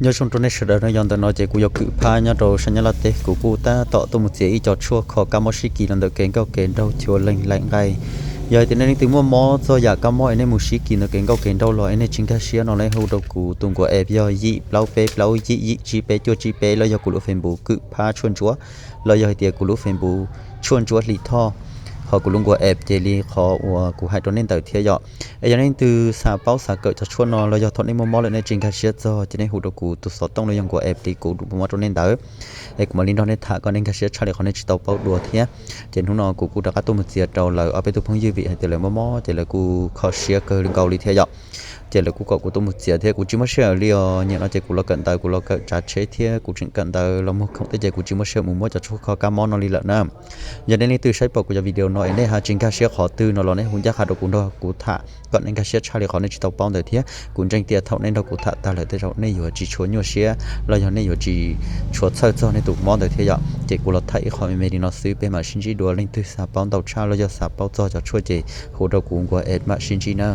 Nyob zoo rau nej sawv daws no, yog ntawm no ces kuv yog Kwm Phab nyob rau sab Nyab Laj teb, kuv kuj tab tom tuaj mus txiav ib co tshuaj kho kab mob sib kis los ntawm kev nkauj kev nraug, cua leej laim nqaij. Yog hais tias nej leej twg muaj mob txog yam kab mob es nej mus sib kis ntawm kev nkauj kev nraug los es nej tsis nkag siab no, nej hu rau kuv tus nkuav app yog yim plaub peb plaub yim yim tsib peb cuaj tsib peb, los yog kuv lub Facebook Kwm Phab Tshuaj Ntsuab, los yog hais tias kuv lub Facebook Tshuaj Ntsuab Hlis Thoj. Ho kuv lub nkuav app ces li qhov uas kuv hais rau nej ntawd thiab yom. Es yog nej leej twg xav paub xav kawm cov tshuaj no los yog thaum nej muaj mob lawm nej tsis nkag siab txog ces nej hu rau kuv tus xov tooj los yog nkuav app li kuv muab rau nej ntawd, es kuv mam li nrog nej tham kom nej nkag siab tshaj li qhov nej tsis tau paub dua thiab. Ces hnub no kuv kuj rov qab tuaj mus txiav rau lawv ob peb tug phooj ywg vim hais tias lawv mob mob ces lawv kuj kho siab kawg nkaus li thiab yom. Ces lawv kuj kom kuv tuaj mus txiav thiab kuv tsis muaj sij hawm li os. Nim no ces kuv los kawm ntawv, kuv los kawm tsav tsheb thiab kuv tseem kawm ntawv los muag khoom thiab ces kuv tsis muaj sij hawm mus muab cov tshuaj kho kab mob no li lawm na. Yog nej leej twg saib pom kuv cov video no es nej ho tsis nkag siab qhov twg no los nej hu ncaj qha rau kuv nrog kuv tham kom nej nkag siab tshaj li qhov nej tsis tau paub ntawd thiab. Kuv ntseeg tias thaum nej nrog kuv tham tag lawm tej zaum nej yuav tsis tshua nyuaj siab los yog nej yuav tsis tshua txhawj txog nej tus mob ntawd thiab yom. Ces kuv los tham ib qho me me li no xwb, peb mam sib ntsib dua. Leej twg xav paub ntau tshaj los yog xav paub txog cov tshuaj ces hu rau kuv nkuav app mam sib ntsib na.